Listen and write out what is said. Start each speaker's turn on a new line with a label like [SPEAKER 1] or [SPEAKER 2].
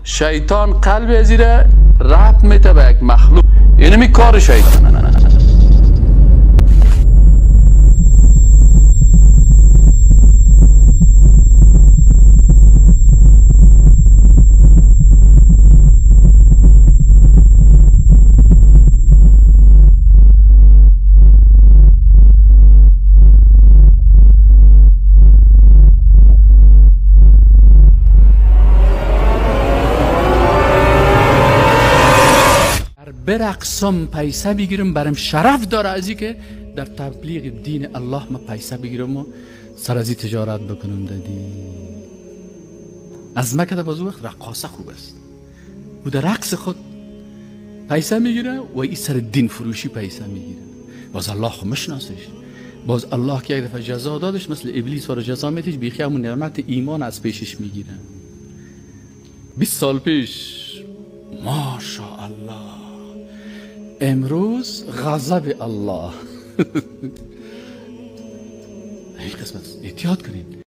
[SPEAKER 1] شیطان قلب ازی را ربط میته به یک مخلوق، یعنی می کار شیطان. برقصم پیسه بگیرم، برم شرف داره از که در تبلیغ دین الله ما پیسه بگیرم و سر از تجارت بکنم. دادی از مکه باز وقت رقاصه خوب است، او در رقص خود پیسه میگیره و این سر دین فروشی پیسه میگیره. باز الله خو مشناسش، باز الله که یک دفعه جزا دادش مثل ابلیس وارو جزا میتیش، بیخی همون نعمت ایمان از پیشش میگیره. 20 سال پیش ماشاءالله، امروز غضب الله. این قسمت احتیاط کنید.